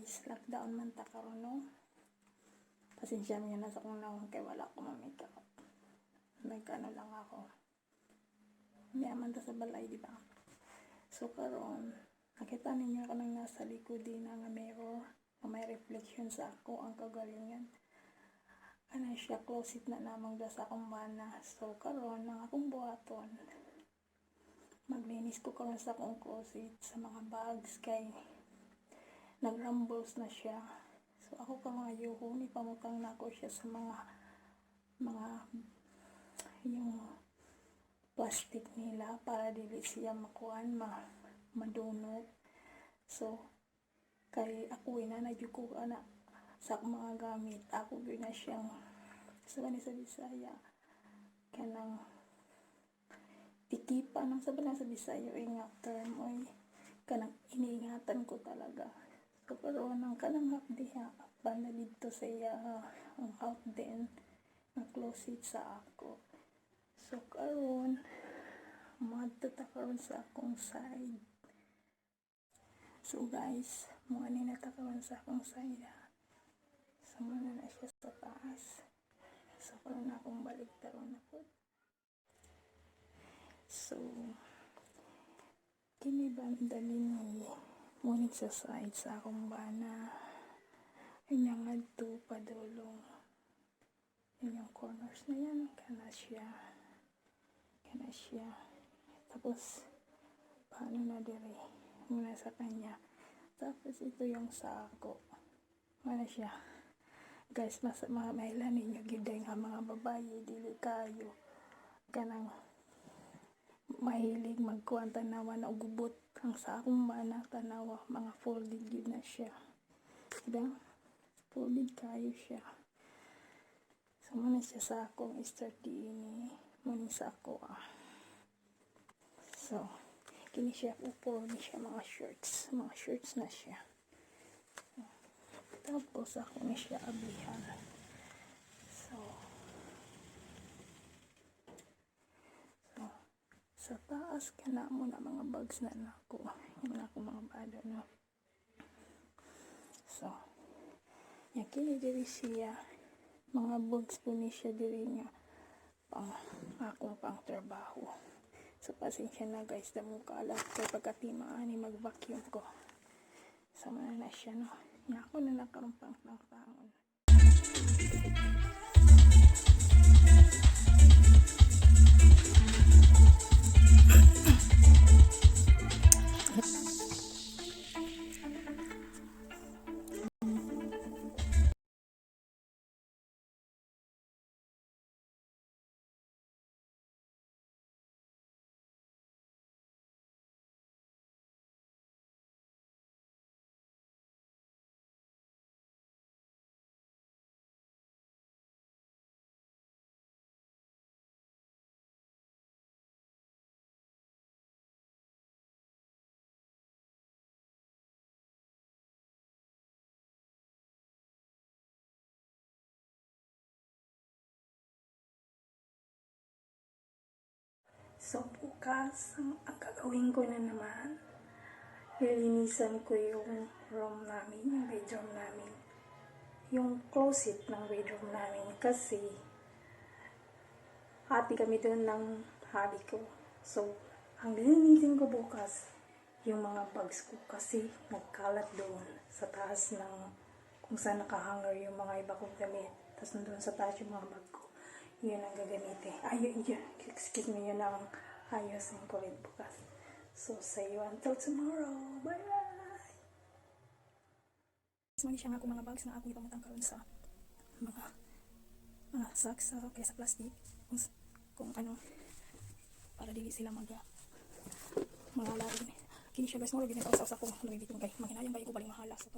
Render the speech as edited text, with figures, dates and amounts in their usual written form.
Guys, lockdown man ta karon, no? Pasensya niyo na sa akong nawong kay wala ko ma-makeup. Nagkano lang ako. Niya man ta sa balay, di ba? So karon, nakita ninyo kanang nasa likod din nga mirror nga may reflection sa ako ang kagalingan. Ana siya, closet na namang sa akong bana. So karon, ang akong buhaton, maglinis ko karon sa akong closet sa mga bags kay nagrumbles na siya. So ako karon ayuhon, ipamutang nako siya sa mga yung plastic nila para dili siya makuan, madunot. So kay ako ina na jud ko ana sa akong mga gamit, ako gyud na siyang sa ni sa Bisaya kanang tikipa nang sa na sa Bisaya oy nga term oy, kanang iniingatan ko talaga. So karon, ang kanang half diha banda didto sa iya, ang half din nga closet sa ako. So karon, moadto ta karon sa akong side. So guys, mo ani na ta karon sa akong side ha. So mo na siya sa taas. So karon akong balik taron na pud. So kini banda ni mo sa side sa akong bana. Inya ngadto padulong. Yun yung corners na yan. Kana siya. Kana siya. Tapos, paano na dire? Muna sa kanya. Tapos, ito yung sa ako. Mana siya. Guys, mas mga mahilan ninyo gyud nga mga babaye dili kayo kanang mahilig magkuan, tanawa na og gubot. Ang sa akong bana, tanawa, mga folded gyud na siya, diba? Folded kayo siya. So muna siya sa akong start diini, muna sa ako ah. So kini siya, upo ni siya mga shirts, mga shirts na siya. Tapos ako ni siya ablihan. So sa taas kana mo na mga bags na nako, yung na akong mga bado, no? So ya, kini diri siya, mga bags po ni siya diri nga pang akong pang trabaho. So pasensya na guys, damo kalat kay pagkatima ani mag-vacuum ko. So muna na siya, no? Nga ako na lang karon pang tangtangon. So, bukas, ang gagawin ko na naman, lilinisan ko yung room namin, yung bedroom namin. Yung closet ng bedroom namin kasi hati kami doon ng hubby ko. So, ang lilinisin ko bukas, yung mga bags ko kasi nagkalat doon sa taas ng kung saan nakahanger yung mga iba kong damit. Tapos nandun sa taas yung mga bag ko. Yun ang gagamitin. Ay, yun, excuse me, yun ang ayusin ko rin bukas. So, see you until tomorrow. Bye-bye! Mali siya nga akong mga bags na akong ipamutang karon sa mga sacks sa kaya sa plastic kung ano para dili sila mag mga lain. Kini siya guys, mo lagi sa sa ko Louis Vuitton kay manghinayang ba ko baling mahala. So